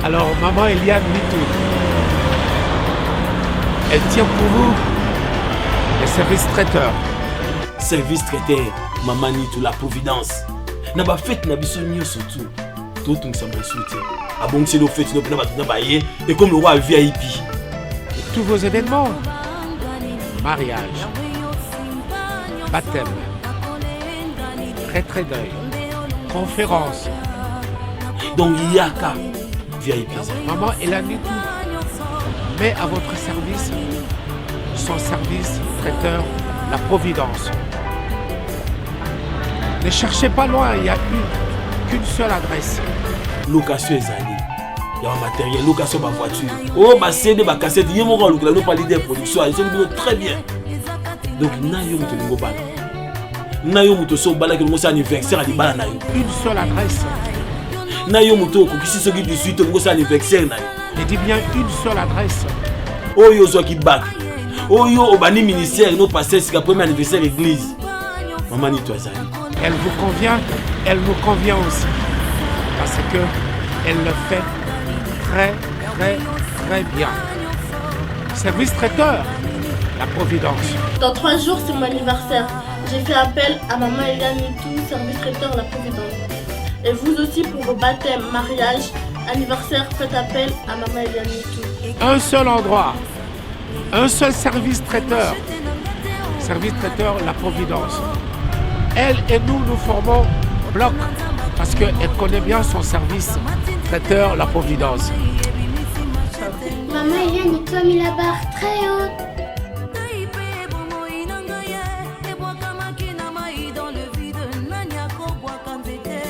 Alors, maman Eliane Nitu, elle tient pour vous les services traiteurs. Service traiteur, maman Nitu, la providence. Na ba fête na biso nyonso tout. Totungisa mosusu te. Abongiseli yo fête no mpena bato na baye ekomi lokola VIP. Et tous vos événements, mariage, baptême, retrait deuil, conférence. Donc yaka VIP. Maman Eliane Nitu met à votre service son service traiteur, la Providence. Ne cherchez pas loin, il n'y a qu'une seule adresse. Location ezali ya bamatériel, location bavoiture, oyo bacd, bacassette, ye moko alukela no pa leader production azoki bino très bien. Donc na yo moto olingi obala, na yo moto osi obalaki, olingi osala anniversaire ya libala na yo, Une seule adresse. Na yo moto okokisi soki 18, olingi osala anniversaire na yo, Je dis bien une seule adresse. Oyo ozwaki bac, oyo obandi ministère no pasteur sika, premier anniversaire église, mama Nito azali. Elle vous convient, elle nous convient aussi. Parce que elle le fait très, très, très bien. Service traiteur, la Providence. Dans 3 jours, c'est mon anniversaire. J'ai fait appel à maman Eliane Nitu, service traiteur La Providence. Et vous aussi, pour vos baptêmes, mariages, anniversaires, faites appel à maman Eliane Nitu. Un seul endroit, un seul service traiteur. Service traiteur, la Providence. Elle et nous, nous formons bloc parce qu'elle connaît bien son service traiteur, la Providence. Maman Eliane Nitu a mis la barre très haute. Bomoi na ngai ebwakamaki na mai dans le vide, nani akobwaka nzete?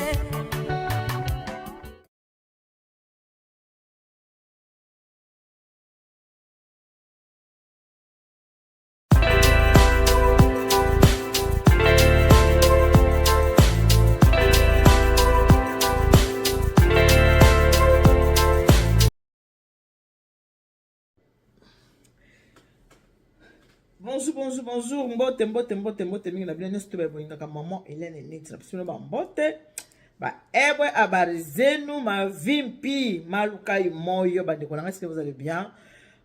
Bonjour, bonjour, bonjour. Mbote, mbote, mbote, mbote mingi na bino nyonso to bolingaka maman Hélène Neti. Na biso ba mbote. Ba ebwe, habari zenu, mavimpi, malukai moyo, bandeko na ngai, si vous allez bien.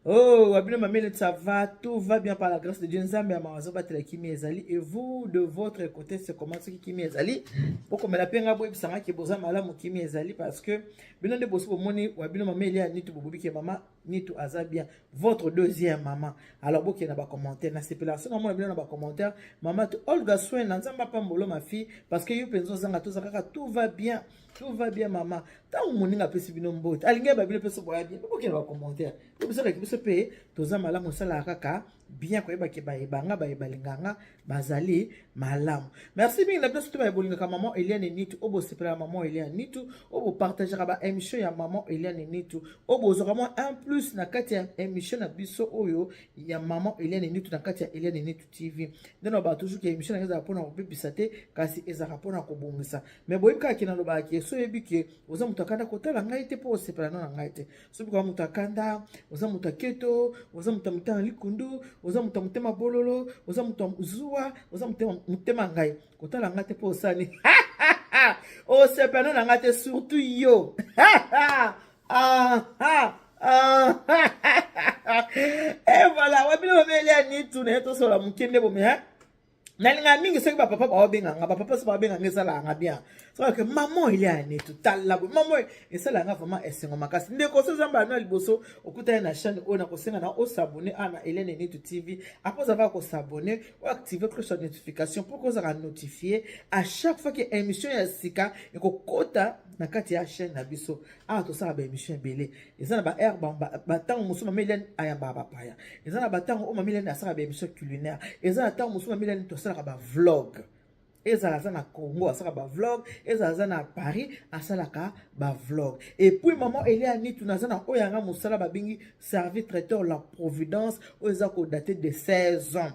Oh, wa bino mama Hélène, ça va, tout va bien par la grâce de Dieu. Nzambe ya mawazo batela kimi ezali. Et vous, de votre côté, c'est comment ce qui kimi ezali? Bokomela pe nga boyebisanga ke boza malamu, kimi ezali, parce que bino nde bosi bomoni wa bino mama Hélène Nitu, bobobi ke mama Nitu aza bien, votre deuxième maman. Alors bokende na bacommentaire, nasepelaka soki namona bino na bacommentaire. Mama to Olga Soin na Nzambe apambolo ma fille, parce que yo mpenza ozanga, toza kaka, tout va bien, tout va bien mama. Ntango moninga apesi bino mbote, alingi yeba bino mpe so boya bien, bokende na bacommentaire, biso biso mpe toza malamu. Osalaka kaka bien koyebaki bayebanga bayebalinganga bazali malamu. Merci mingi na bino surtout bayebolingaka maman Eliane Nitu, oyo bosepelaka maman Eliane Nitu, oyo bopartageaka baémission ya maman Eliane Nitu, oyo bozwaka mwa un plus na kati ya émission na biso oyo ya maman Eliane Nitu na kati ya Eliane Nitu TV. Nde nalobaka toujours ke émission nanga ezalaka mpona kobebisa te, kasi ezalaka mpona kobongisa. Mais boyebi kaka ke nalobaka ke so oyebi ke oza moto akanda, kotala ngai te, mpo osepela no na ngai te. Soki oza moto akanda, oza moto aketo, oza moto ya motema likundu, oza moto ya motema bololo, oza moto ya zuwa, oza motema ngai, kotala ngai te, mpo osani osepela no na ngai te, surtout yo. Ah, ah, ah. Et voilà, wabino mama Eliane Nitu na ye, tosola moke nde bomi. Nalingaka mingi soki bapapa baobenganga, bapapa so baobenganga, esalaka bien. Soki maman Eliane Nitu, tala boye mama, esalaka vraiment esengo makasi. Ndeko, so eza mbala ya liboso okutani na chaîne oyo, na kosenga na os'abonner a na Eliane Nitu TV. Après ozalaka kos'abonner, oactive cloche ya notification pour kozala notifié à chaque fois ke émission ya sika ekokota na kati ya chaîne na biso. Awa tosala baémission ebele. Eza na baheure, batango mosusu mama Eliane ayambaka bapaya, eza na batango oyo mama Eliane asalaka baémission culinaire, eza na ntango mosusu mama Eliane tosalaka bavlog. Ezala aza na Congo, asalaka bavlog, ezala aza na Paris, asalaka bavlog. Et puis maman Eliane Nitu naza na oyo yanga mosala babengi Service Traiteur La Providence, oyo eza kodate de 16 ans.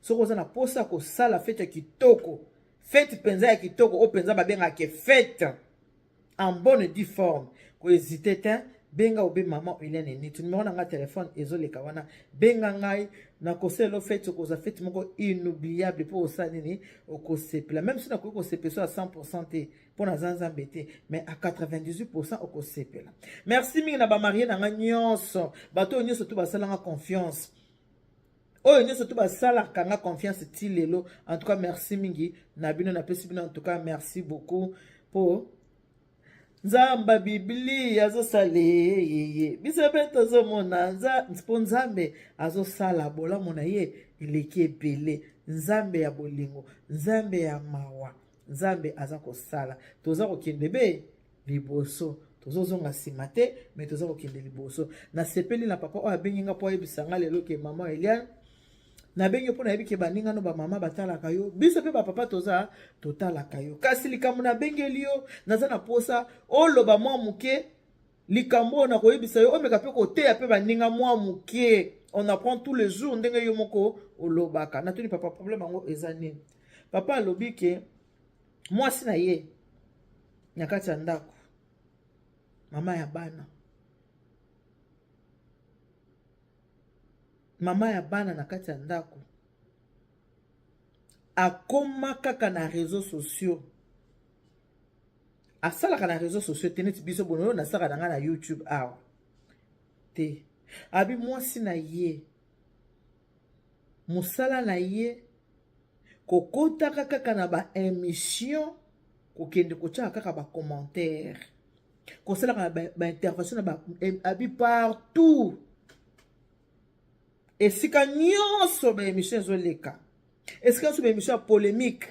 Soki oza na posa ya kosala fête ya kitoko, fête mpenza ya kitoko, oyo mpenza babengaka fête en bonne due forme, kohésite te. Benga obe maman Eliane Nitu. Numéro na nga téléphone ezoleka wana. Benga ngai nakosala fete, okozwa fete moko inoubliable mpo osala nini, okosepela. Même si nakoki kosepela so à 100% te mpo naza nzambe te, mais à 98% okosepela. Merci mingi na bamarie na nga nyonso, bato oyo nyonso to basalanga confiance, oyo nyonso to basalaka nga confiance ti lelo. En tout cas merci mingi na bino, napesi bino en tout cas merci beaucoup mpo Nzambe Biblia azosala yeye, biso mpe tozomona mpo Nzambe azosala bolamu na ye eleki ebele. Nzambe ya bolingo, Nzambe ya mawa, Nzambe aza kosala. Toza kokende be liboso, tozozonga nsima te, me toza kokende liboso. Nasepeli na papa oyo abengi nga mpo ayebisa nga lelo ke mama Eliane, nabengi mpo nayebi ke baninga no bamama batalaka yo, biso mpe bapapa toza totalaka yo. Kasi likambo nabengeli yo, naza na posa oloba mwa moke likambo oyo nakoyebisa yo, omeka mpe koteya mpe baninga mwa moke. On apprend tous les jours ndenge yo moko olobaka. Natuni papa, problème yango eza nini? Papa alobi ke mwasi na ye na kati ya ndako, mama ya bana, mama ya bana na kati ya ndako, akoma kaka na réseaux sociaux. Asalaka na réseaux sociaux te neti biso bono oyo nasalaka na ngai na YouTube awa te. Abi mwasi na ye, mosala na ye kokotaka kaka na baémission, kokende kotiaka kaka bacommentaire, kosalaka na baintervention na abi partout, esika nyonso baémission ezoleka, esika nyonso baémission ya polémique.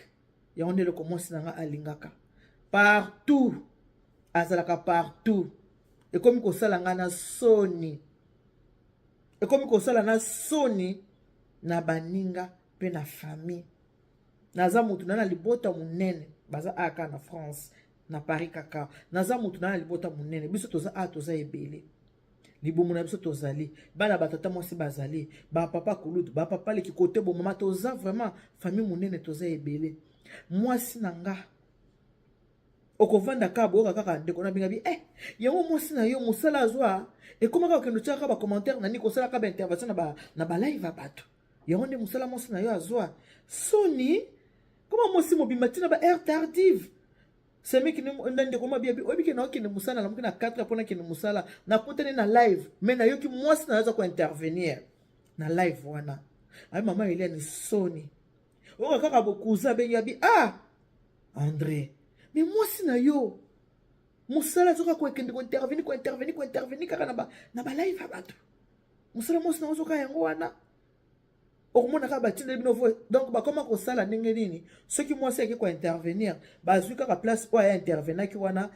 Yango nde eloko mwasi na nga alingaka, partout azalaka, partout. Ekomi kosala nga na soni, ekomi kosala na soni na baninga mpe na famille. Naza motu na libota monene, baza aka na France, na Paris kaka. Naza motu na libota monene, biso toza a toza ebele, libumu na biso tozali bana, batata mwasi bazali, bapapa kulutu, bapapa leki, kote bomama, toza vraiment famille monene, toza ebele. Mwasi na nga okovanda kaka, boyoka kaka ndeko na binga bi eh, yango mwasi na yo mosala azwa ekomaka kokende otiaka bacommentaire nani, kosalaka baintervention na balive ya bato. Yango nde mosala mwasi na yo azwa. Soni koma mwasi mobimba ntina ba heure tardive semeki na ndeko mabiabi. Oyebi ke naokende mosala, namoki na 4 mpo nakende mosala, nakutani na live, me nayoki mwasi na yo aza kointervenir na live wana. Ayi mama Eliane, soni. Oyoka kaka bokuza abengi abi: "Ah André, me mwasi na yo mosala azoka kokende kointervenir, kointervenir, kointervenir kaka na balive ya bato. Mosala mwasi na yo azoka yango wana." Okomona kaka batindeli bino vo. Donc bakoma kosala ndenge nini? Soki mwasi ayaki kointervenir, bazwi kaka place oyo aya intervenaki wana,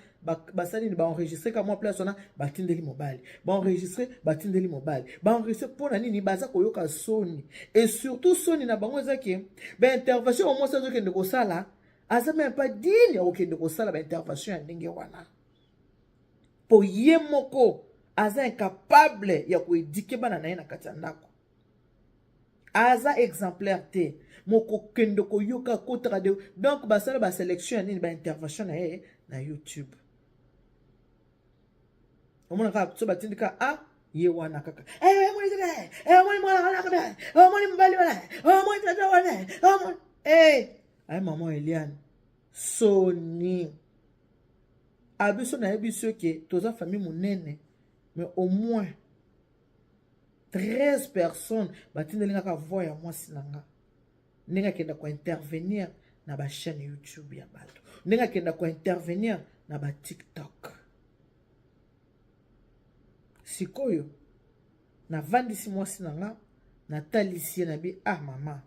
basali nini? Baenregistre kaka mwa place wana, batindeli mobali, baenregistre, batindeli mobali, baenregistre. Mpo na nini? Baza koyoka soni, et surtout soni na bango eza ke baintervention oyo mwasi azokende kosala, aza même pas digne ya kokende kosala baintervention ya ndenge wana, mpo ye moko aza incapable ya koéduquer bana na ye na kati ya ndako, aza exemplaire te. Mokokende koyoka kotaka de. Donc basala basélection ya nini? Baintervention na ye na YouTube, omona kaka so batindi kaka a ye wana kaka: "Omoni mwana wana, omoni mobali wana, omoni tata wana, omoni." Aye mama Eliane, soni. Abiso nayebi so ke toza famille monene, mais au moins 13 personnes batindeli nga kaka voix ya mwasi na nga, ndenge akenda kointervenir na bachaîne YouTube ya bato, ndenge akenda kointervenir na baTikTok. Sikoyo navandisi mwasi na nga, natalisi ye na bi: "Ah mama,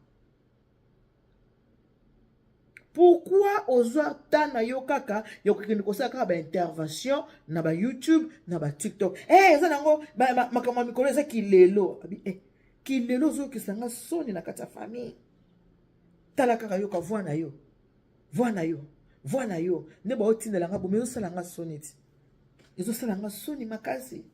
pourquoi ozwa ta na yo kaka ya kokende kosala kaka baintervention na baYouTube, na baTikTok?" Eh, eza nango makambo ya mikolo, eza kilelo. Abi eh, kilelo ozokisa nga soni na kati ya famille. Tala kaka, yoka voix na yo, voix na yo, voix na yo nde baotindela nga bomi, ezosala nga soni ti, ezosala nga soni makasi,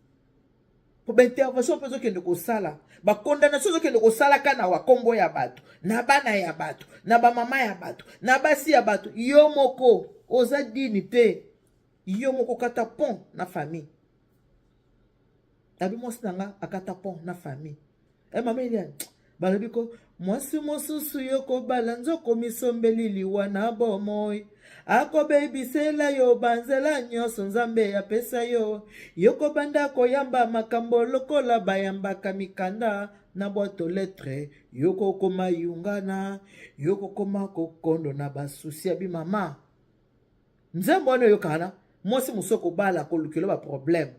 po baintervention mpe ezokende kosala, bacondamnation ezokende kosalaka na wakombo ya bato, na bana ya bato, na bamama ya bato, na basi ya bato. Yo moko oza digne te, yo moko kata pont na famille. Abi mwasi na nga akata pont na famille. Eh mama Eliane, balobi ko mwasi mosusu yo kobala nzoko misombeli liwa na bomoi akobebisela yo banzela nyonso nzambe apesa yo yo kobanda koyamba makambo lokola bayambaka mikanda na boîte lettre yo kokoma yungana yo kokoma kokondo na basusi abi mama nzembo wana oyokana mwasi mosusu okobala kolukela baproblème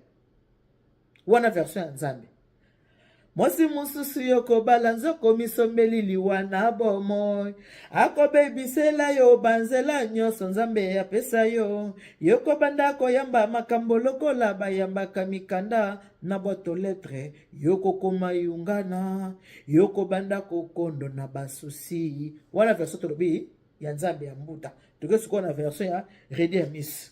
wana version ya nzambe mwasi mosusu yo kobala nzoko misombeli liwa na bomoi akobebisela yo banzela nyonso nzambe apesa yo yo kobanda koyamba makambo lokola bayambaka mikanda na boîte lettre yo kokoma yungana yo kobanda kokondo na basusi wana version tolobi ya nzambe ya mbuta toke sikoyo na version ya redi ya miss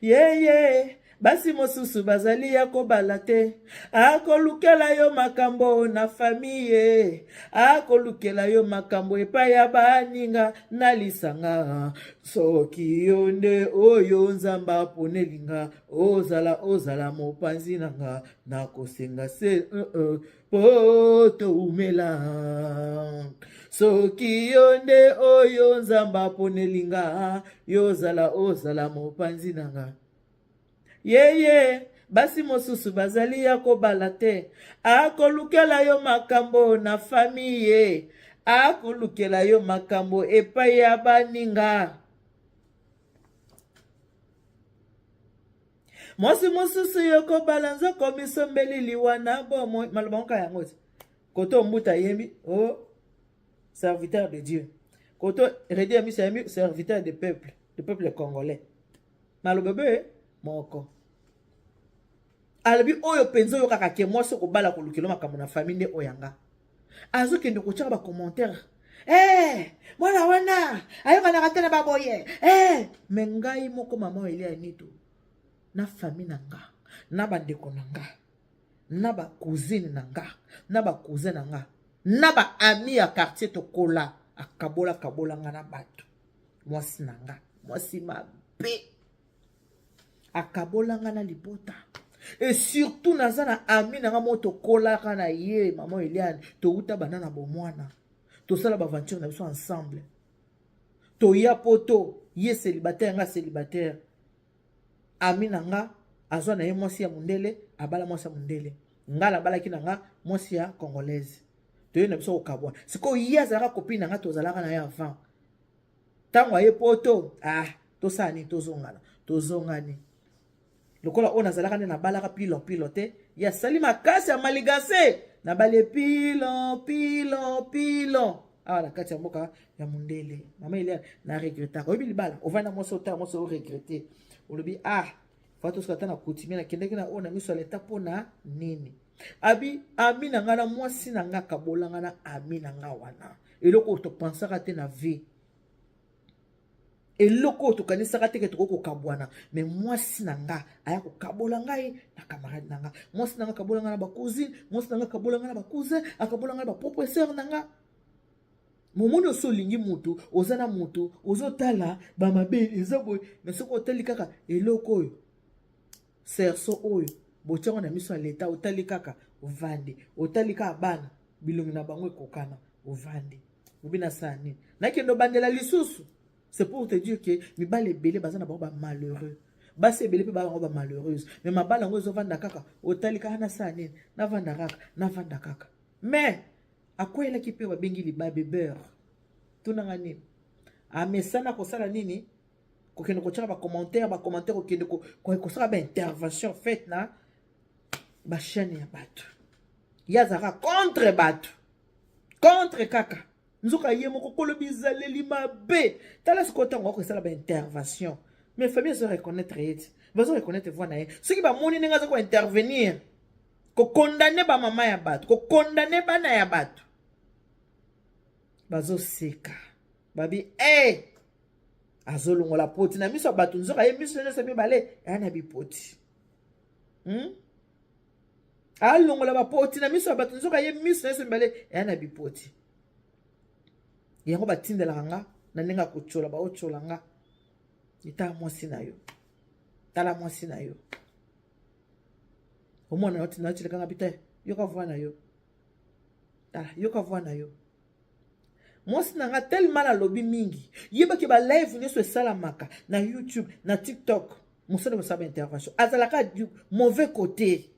yeye yeah, basi mosusu bazali ya kobala te akolukela yo makambo na famiye akolukela yo makambo epai ya baninga na lisanga soki yo nde oyo nzambe aponeli nga ozala ozala mopanzi na nga nakosenga se uh -uh. po toumela soki yo nde oyo nzambe aponeli nga yo ozala ozala mopanzi na nga yeye basi mosusu bazali ya kobala te akolukela yo makambo na famiye akolukela yo makambo epai ya baninga mwasi mosusu yo kobala nzoko misombeli liwa na bomoi maloba ngo kaka yango ti koto mbuta ayembi o oh, serviteur de dieu koto redi ya miso ayembi serviteur de peuple de peuple congolais maloba be moko alobi oyo mpenza oyokaka ke mwasi okobala kolukela makambo na famille nde oyo yanga azokende kotyaka bacommentaire eh, mwana wana ayokanaka te na baboye eh. me ngai moko mama Elia Nito na famille na nga na bandeko na nga na bacousine na nga na bacousin na nga na baami ya quartier tokola akabola kabola nga na bato mwasi na nga mwasi mabe akabola nga na libota et surtout naza na ami na nga moko tokolaka na ye mama Eliane touta banda na bomwana tosala baventure na biso ensemble toya poto ye célibataire nga célibataire ami na nga azwa na ye mwasi ya mondele abala mwasi ya mondele nga nabalaki na nga mwasi ya congolaise toye na biso kokabwana sikoyo ye azalaka copine na nga tozalaka na ye avant ntango aye poto ah tosala nini tozongana tozongani lokola oyo nazalaka nde nabalaka pilon pilon te ye asali makasi ya maligase nabali pilon pilon pilon awa na kati ya mboka ya mondele mama Eliane na regretaka oyebi libala ovandi na mwasi otala mwasi oregrete olobi ah fa tosoka ata na coutumier nakendaki na oyo na miso ya leta mpo na nini abi ami na ngai na mwasi na ngai akabola ngai na ami na ngai wana eloko oyo topansaka te na vie eloko oyo tokanisaka te ke tokoki kokabwana me mwasi na nga aya kokabola ngai na camarade na nga mwasi na nga akabola ngai na bacousine mwasi na nga akabola ngai na bacousin akabola ngai na bapropre sœur na nga momoni osi olingi motu oza na motu ozotala bamabe eza boye me soki otali kaka eloko oyo serso oyo botiango na miso ya leta otali kaka ovandi otali kaka bana bilongi na bango ekokana ovandi obi nasala nini nakende obandela lisusu c'est pour te dire que mibali ebele baza na bango bamalheureux basi ebele mpe bango bamalheureuse mais mabala yango ezovanda kaka otali kaka nasala nini navanda kaka navanda kaka mais akweyelaki mpe babengi libabe beurre tunanga nini amesana kosala nini kokende kotyaka bacommentaire bacommentaire kokende kosala baintervention faite na bachaîne ya bato ye azalaka contre bato contre kaka nzoka ye moko kolo bizaleli mabe tala sikoyo ntango akosala baintervention mais famille azo reconnaître ye ti bazo reconnaître voi na ye soki bamoni ndenge aza kointervenir kokondane bamama ya bato kokondane bana ya bato bazoseka babi e hey! azolongola poti na miso ya bato nzoka ye miso nyonso mibale eya na bipoti hmm? alongola bapoti na miso ya bato nzoka ye miso nyonso mibale eya na bipoti yango batindelaka nga na ndenge ya kotyola baotyola nga etala mwasi na yo tala mwasi na yo. Omona natilaka nga bita yoka voix na yo. Tala, yoka voix na yo. Mwasi na nga tellement nalobi mingi. Yebaki ba live nyonso esalamaka na YouTube, na TikTok. Mosala mosala ba intervention. Azalaka du mauvais côté.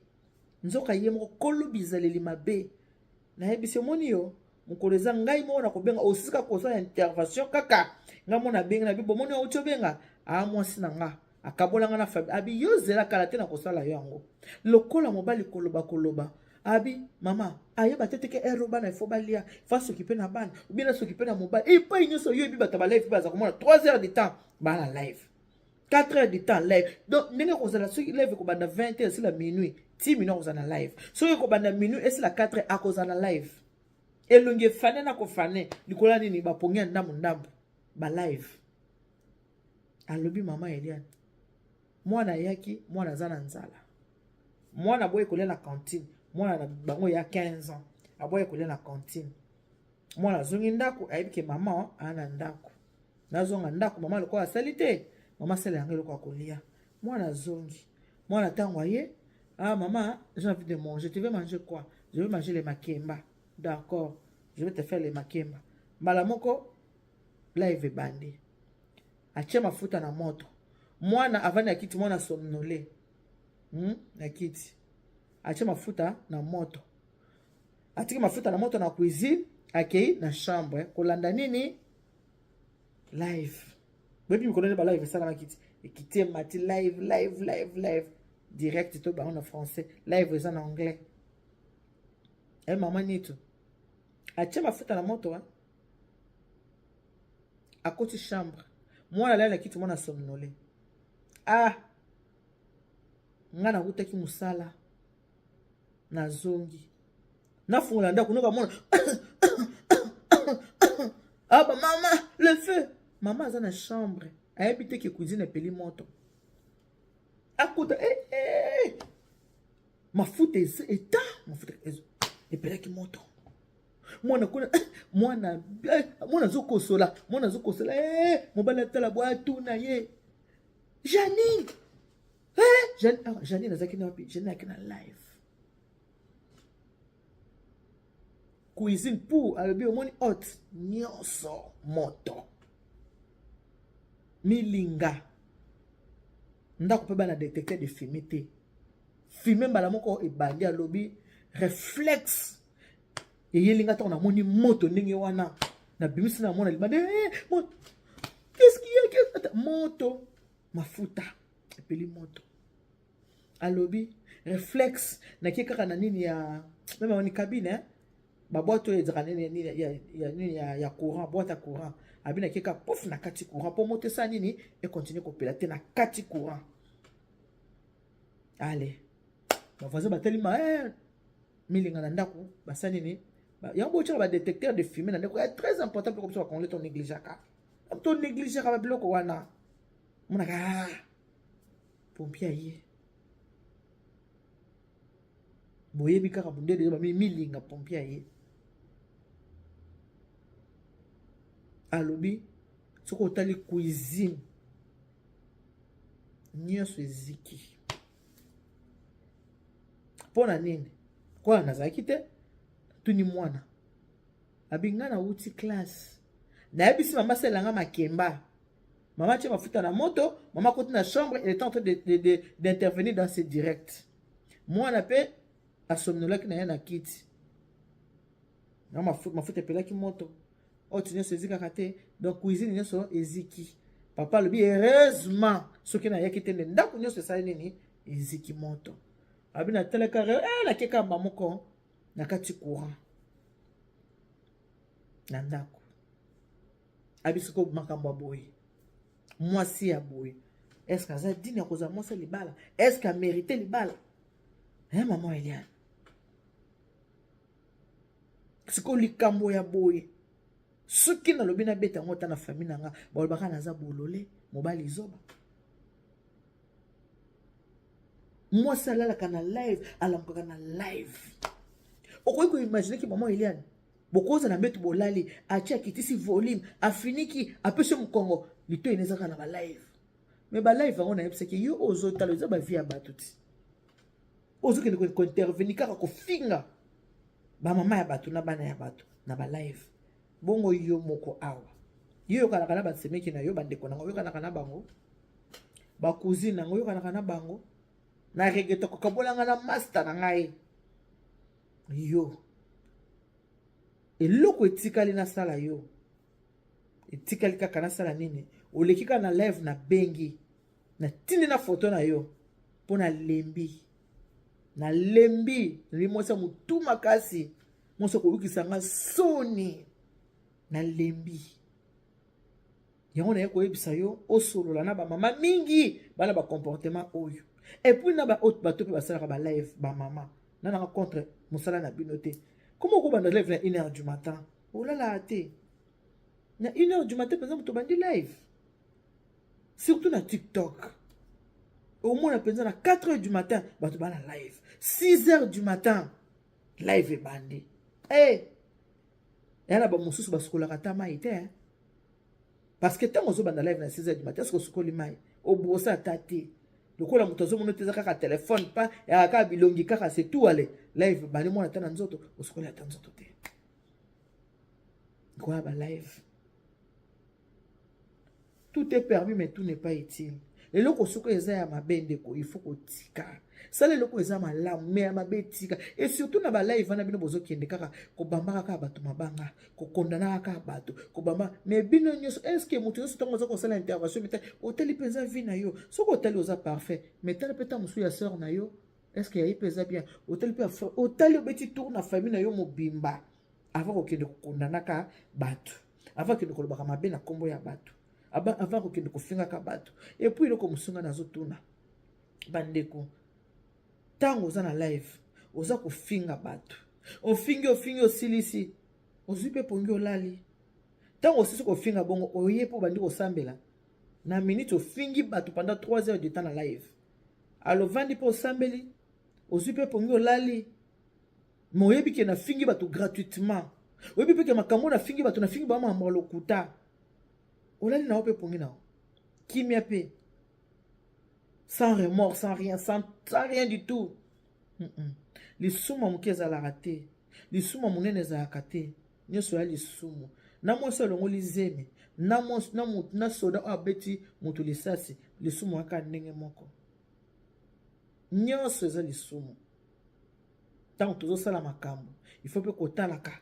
Nzoka ye moko kolo bizaleli mabe. Nayebisi omoni yo mokolo eza ngai moko nakobenga osika kosala intervention kaka ngai moko nabengi na bi bomoni auti obenga a mwasi na nga akabola nga na fabi abi yo zela kala te nakosala yo yango lokola mobali koloba koloba abi mama ayeba te teke ero bana ifo balia ifo asokipe na bana obien asokipe na mobali epai nyonso yo yebi bato ba live baza komona 3 heures de temps bana live 4 heures de temps live donc ndenge ekozala soki live ekobanda 20 heures esila minuit ti minuit akozala na live soki ekobanda minuit esila 4 heures akozala na live elongi efane na kofane likolo ya nini bapongi ya ndambo ndambo ba live alobi mama Eliane mwana ayaki mwana aza na nzala mwana aboyi kolia na cantine mwana na bango ya 15 ans aboyi kolia na cantine mwana azongi ndako ayebi ke mama aa na ndako nazonga ndako mama lokola asali te mama asala yango eloko ya kolia mwana azongi mwana ntango aye ah mama j'ai envie de manger tu veux manger quoi je veux manger les makemba d'accord je vais te faire les makemba mbala moko live ebandi atie mafuta na moto mwana avandi na kiti mwana somnole Na kiti atie mafuta na moto atiki mafuta na moto na cuisine akei na chambre kolanda nini live boyebi mikolo nde balive esalamaki ti ekiti emati live live live live direct to bango na français live eza na anglais e mama nitu atie mafuta na moto akoti chambre mwana alali na kiti mwana somnole ah nga nakutaki mosala nazongi nafungola ndako noka mona ah ba mama le feu mama aza na chambre ayebi te ke cuisine epeli moto akuta eh, eh. Mafuta eta mafuta epelaki moto mwana kuna mwana eh, mwana azokosola mwana azokosola eh, mobali atala bwa atuna ye Janine eh, Janine, ah, Janine azalaki na wapi Janine azalaki na live cuisine pour alobi omoni hot nyonso moto milinga ndako mpe bana detecteur de fume te fume mbala moko ebandi alobi reflexe eyeli nga ntango namoni moto ndenge wana nabimisi na mona libanda eh, moto qu'est-ce qu'il y a moto mafuta epeli moto alobi reflexe nakie kaka na nini ya meme ni cabine eh? baboite oyo ezalaka nini ya, nini ya, ya courant boite ya courant abi nakie kaka pouf na kati courant mpo moto esala nini ekontinue kopela te na kati courant ale bavoisin batelima eh, milinga na ndako basali nini yango botyaka badetecteur de fume na ndako ya très important biloko biso bacongolais to négligeaka to négligeaka babiloko wana monaka ah, pompier aye boyebi kaka bondele bami milinga pompier aye alobi soki otali cuisine nyonso eziki mpo na nini kola nazalaki te tuni mwana abi ngai nawuti classe nayebisi mama asalela nga makemba mama atie mafuta na moto mama akoti na chambre elle est en train d'intervenir dans ce direct mwana mpe asomnolaki na ye na kiti na mafuta epelaki moto oyo nyonso ezikaka te donc cuisine nyonso eziki papa alobi heureusement soki nayaki te nde ndako nyonso esali nini eziki moto abi nateleka eh, nakeka mba moko na kati courant na ndako abi siko makambo ya boye mwasi ya boye estce aza dine ya kozala mwasi ya libala estce amerite libala eh, mama Eliane sikoyo likambo ya boye soki nalobi nabeta yango ata na famille na nga balobaka naza bolole mobali zoba mwasi alalaka na live alamukaka na live okoki koimagine ki mama Eliane bokoza na mbeto bolali atie akitisi volume afiniki apesi mokongo litoi ezaka na balive me balive yango nayebisaki yo ozotala eza bavie ya bato ti. Ozokende kointervenir kaka kofinga bamama ya bato na bana ya bato na balive. Bongo yo moko awa, yo yokanaka na basemeki na yo, bandeko na ngo oyokanaka na bango, bacousine na ngo oyokanaka na bango. Na regrete kokabolanga na master na ngai. Yo eloko etikali nasala, yo etikali kaka nasala nini? Oleki kaka na live, nabengi, natindi na foto na yo mpo nalembi, nalembi. Nalembi mwasi ya motu makasi, mwasi akoyokisa nga soni, nalembi yango. Naye koyebisa yo osolola na bamama mingi bana bacomportement oyo, et puis na baoyo bato mpe basalaka balive. Bamama, nananga contre mosala na bino te. Koma okobanda live na 1 heure du matin, olalaka te. Na 1 heure du matin mpenza moto obandi live, surtout na TikTok, omona mpenza na 4 heures du matin bato bana live, 6 heures du matin live ebandi. Hey! Eya na bamosusu basukolaka ata mai te, parce que ntango ozobanda live na 6 heures du matin, soki osukoli mai, obrosa ata te, lokola moto azomona te, eza kaka telefone pa yaka kaka bilongi kaka, c'est tout. Ale live bandi, mwana ata na nzoto osukoli ata nzoto te. Koya balive, tout est permis mais tout n'est pas utile. Eloko soki eza ya mabe, ndeko, il faut kotika. Sala eloko eza malamu, mais ya mabe tika. Et surtout na balive wana, bino bozokende kaka kobambaka kaka bato mabanga, kokondanaka kaka bato, kobamba. Mais bino nyonso, est-ce moto nyonso ntango oza kosala intervention mita, otali mpenza vie na yo? Soki otali, oza parfait, mais tala mpe ta mosusu ya sœur na yo, est-ce yayi mpe eza bien? Otali mpe, otali, obeti tour na famille na yo mobimba avant kokende kokondanaka bato, avant kokende kolobaka mabe na nkombo ya bato, avant kokende kofingaka bato. Et puis eloko mosusu nga nazotuna bandeko: ntango oza na live, oza kofinga bato, ofingi, ofingi, osilisi, ozwi mpe pongi, olali. Ntango osisi kofinga bongo, oye mpo obandi kosambela. Na minute ofingi bato pendant 3 heures de temps na live, alo ovandi mpe osambeli, ozwi mpe pongi, olali. Mais oyebi ke nafingi bato gratuitement, oyebi mpe ke makambo nafingi bato, nafingi bamakambo ya lokuta, olali na yo mpe pongi na yo kimia mpe sans remords, sans rien, sans rien du tout. Lisumu moke ezalaka te, lisumu monene ezalaka te, nyonso ya lisumu. Na mwasi alongoli zemi, na, na, na soda oyo abeti moto lisasi, lisumu kaka ndenge moko, nyonso eza lisumu. Ntango tozosala makambo, il faut mpe kotalaka: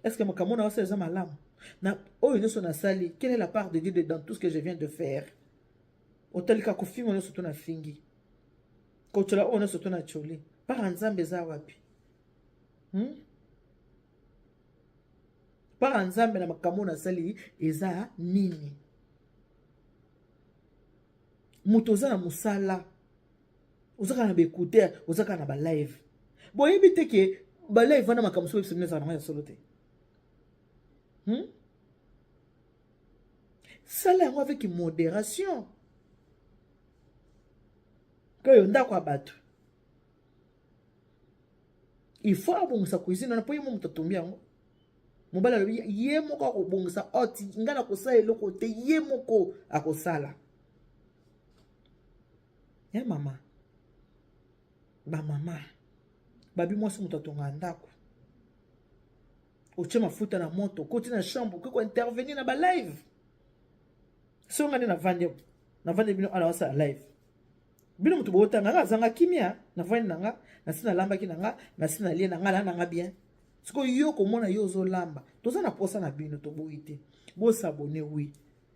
est ce que makambo na osala eza malamu? Na oyo nyonso nasali, quelle est la part de Dieu dans tout ce que je viens de faire? Otali kaka kofinga nyonso to nafingi, kotiola oyo nyonso to natioli, part ya Nzambe eza wapi, Part ya Nzambe na makambo oyo nasali eza nini? Moto oza na mosala, oza kaka na baécouteur, oza kaka na balive. Boyebi te ke balive wana, makambo so oyebisa bino ezala nango ya solo te, Sala yango avec modération. Koyo ndako ya bato, il faut abongisa cuisine wana mpo ye mo moto atombi yango. Mobali alobi ye moko akobongisa oti, ngai nakosala eloko te, ye moko akosala. Ya mama, bamama babi mwasi moto atongaka ndako. Otie mafuta na moto, okoti na chambre, okoki kointervenir na balive. So nga nde navandi, navandi bino ala wasala live, bino moto bootanga nga, azanga kimia. Navandi na nga, nasi nalambaki na nga, nasi nalie na nga, na nanga bien. Sikoyo yo komona yo ozolamba, toza na posa na bino, toboyi te bosabone, oui,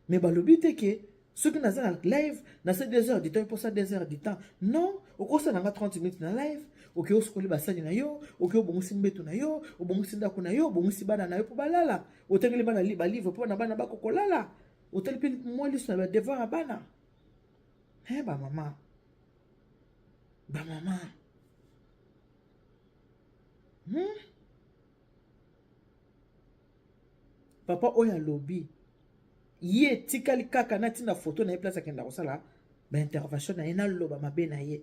mais balobi te ke soki naza na live, nasa 2 heures du temps, eposa 2 heures du temps. Non, okosala nga 30 minutes na live, oke osukoli basali na yo, oke obongisi mbeto na yo, obongisi ndako na yo, obongisi bana na yo mpo balala, otangeli bana balivre mpo na bana bakokolala, otali mpe mwa liso na badevoir ya bana. E bamama, bamama, Papa oyo alobi ye etikali kaka natinda foto na ye place akenda kosala baintervention na ye, naloba mabe na ye.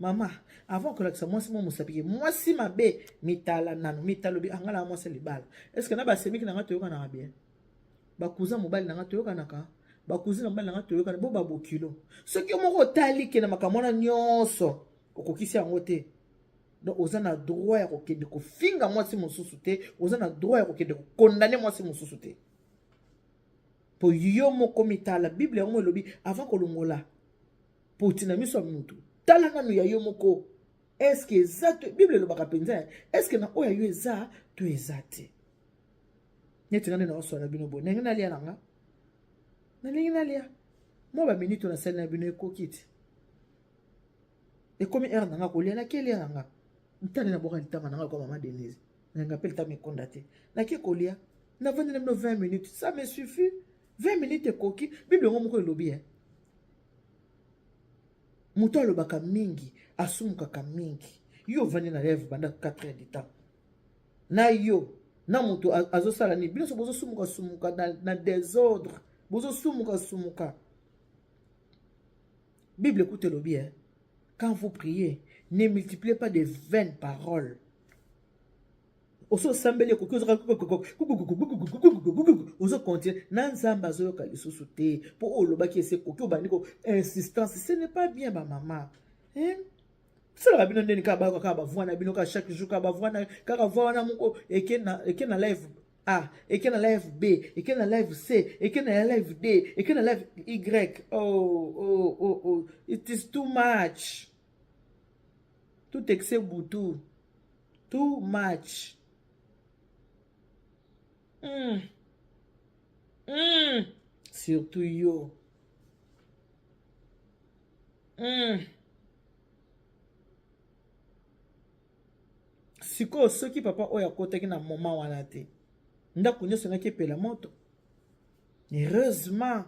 Mama, avant kolakisa mwasi mo mosapi ke mwasi mabe, mitala nano, mitalobi anga na mwasi libala. Est ce que na basemiki na nga toyokanaka bien? Bakuza mobali na nga toyokanaka, bacousine mobali na nga toyokana bo babokilo. Soki yo moko otali ke na makambo wana nyonso okokisi yango te. Donc oza na droit ya kokende kofinga mwasi mosusu te, oza na droit ya kokende kokondane mwasi mosusu te. Po yo moko mitala, Bible yango elobi avant kolongola poti na miso ya mutu, tala nanu ya yo moko. Est-ce que eza to Bible elobaka mpenza, est-ce que na oyo ya yo eza to eza te? Neti nga nde naoswana bino boye, ndenge nalia na nga, nalingi nalia mwa baminute nasali na bino ekoki te. Ekomi heure na nga kolia, nakelia na nga ntale na boka litama na nga kwa mama Denise, nalinga mpe litama ekonda te, nake kolia navandi na bino 20 minutes, ça me suffit. 20 minutes ekoki. Bible yango moko elobi eh. Moto alobaka mingi asumukaka mingi. Yo ovandi na rêve banda 4 heures du temps na yo na moto azosala nini? Bino so bozosumuka sumuka na désordre, bozosumuka sumuka. Bible écoute elobi eh. Quand vous priez, ne multipliez pas de vaines paroles. Oso osambeli ekoki ozo continue na Nzambe azoyoka lisusu te mpo oyo olobaki ese ekoki obandi ko insistance, ce n'est pas bien ba mama hein? Salaka bino ndeni kaka bayoka kaka bavoi na bino kaka chaque jour kaka bavoi na kaka voi wana moko eke na live A, eke na live B, eke na live C, eke na live D, eke na live Y. Oh, oh, oh, oh. It is too much. Tout excès butu. Too much. Surtout yo. Sikoyo soki papa oyo akotaki na moment wana te, ndako nyonso engaki epela moto. Heureusement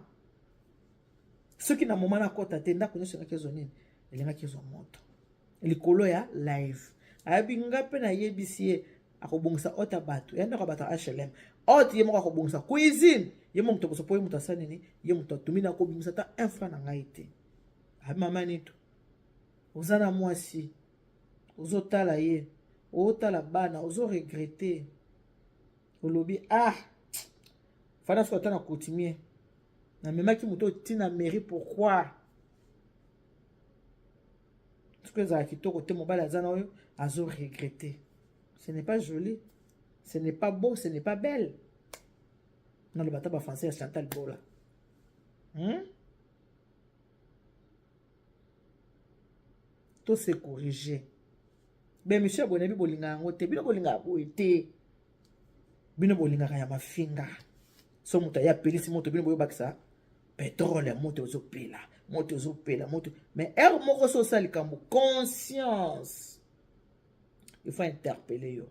soki na moment nakota te, ndako nyonso engaki ezwa nini? Elingaki ezwa moto likolo ya live. Ayebi nga mpe nayebisi ye akobongisa ote ya bato ya ndako ya bato ya HLM, ote ye moko akobongisa cuisine ye moko moto boso, po ye moto asali nini, ye moto atumi na kobimisa ata un franc na ngai te. Abi mama Nito, oza na mwasi, ozotala ye, ozotala bana, ozo regretter, olobi ah fana soki ata na coutumier namemaki moto otina mairie, pourquoi? Soki ezala kitoko te, mobali aza na oyo azo regretter, ce n'est pas joli, ce n'est pas beau, ce n'est pas belle. Naloba ata bafrançais ya Chantal Bola, To se corriger. Bemission ya boye nayebi bolingaka yango te, bino bolingaka boye te, bino bolingaka ya mafinga. So moto aye apelisi moto, bino boyobakisa pétrole ya moto, ezopela moto, ezopela moto. Mais heure moko so osala likambo, conscience il faut interpeller yo.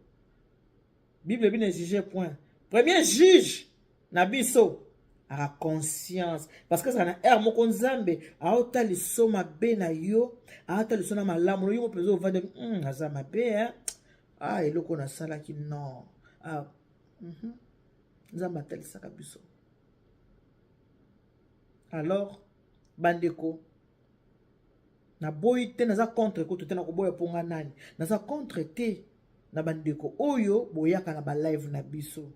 Bible bino juge point, premier juge na biso aka conscience, parce que ezala na heure moko Nzambe aota liso mabe na yo, aota liso na malamu yo mpenza ovandi, aza mabe hein? Ah, eloko nasalaki non, ah, Nzambe atalisaka biso. Alors bandeko, naboyi te, naza contre kutu te, nakoboya mponga nani, naza contre te na bandeko oyo boyaka na balive na biso,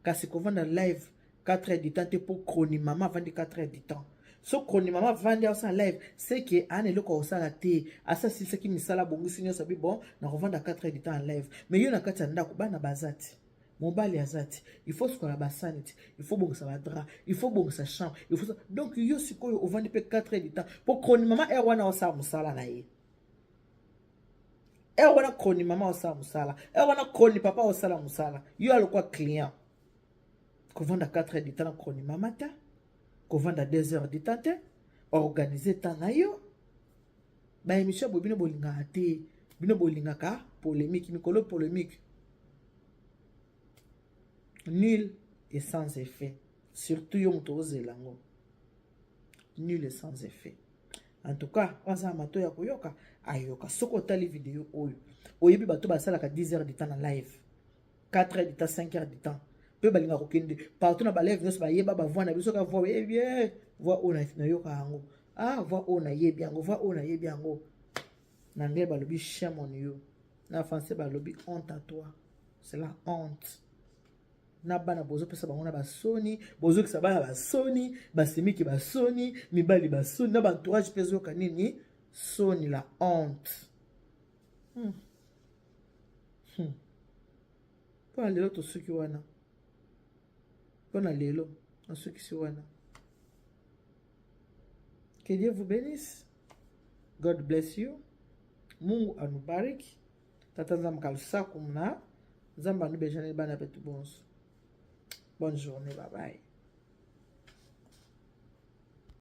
kasi kovanda live 4 heures du temps te, mpo chroni mama avandi 4 heures du temps. So chroni mama avandi asala live, c'est que ana eloko akosala te, asi asilisaki misala, abongisi nyonso, abi bon, nakovanda 4 heures du temps en live. Mais yo na kati ya ndako, bana baza te, mobali aza te, il faut sukola basani te, il faut bongisa badra, il faut bongisa chambre, il faut. Donc yo sikoyo ovandi mpe 4 heures du temps mpo chroni mama heure wana osala mosala na ye, heure wana chroni mama osala mosala, heure wana chroni papa osala mosala, yo alokwa client. Kovanda 4 heures du temps na chroni mama te, kovanda 2 heures du temps te, organiser temps na yo. Baémission boye bino bolingaka te, bino bolingaka polémique, mikolo polémique nul et sans effet. Surtout yo moto ozela yango, nul et sans effet. En tout cas, aza mato ya koyoka, ayoka. Soki otali video oyo, oyebi bato basalaka 10 heures du temps na live, 4 heures du temps, 5 heures du temps, mpe balingaka kokende partout na balive nyonso, bayeba bavoi na biso, ka voi oyebi voi oyo nayoka yango, ah, voi oyo nayebi yango, voi oyo nayebi yango. Na anglais balobi shame on you, na français balobi honte à toi. C'est la honte. Na bana bozopesa bango na basoni, bozokisa bana basoni, basemiki basoni, mibali basoni, na baentourage mpe ezoyoka nini? Soni, la honte. Mpo na lelo tosuki wana. Mpo na lelo nasukisi wana. Que Dieu vous bénisse. God bless you. Mungu anubariki. Tata Nzambe kalusaku mna. Nzambe anubejane bana betu bonso. Bonne journée, bye bye.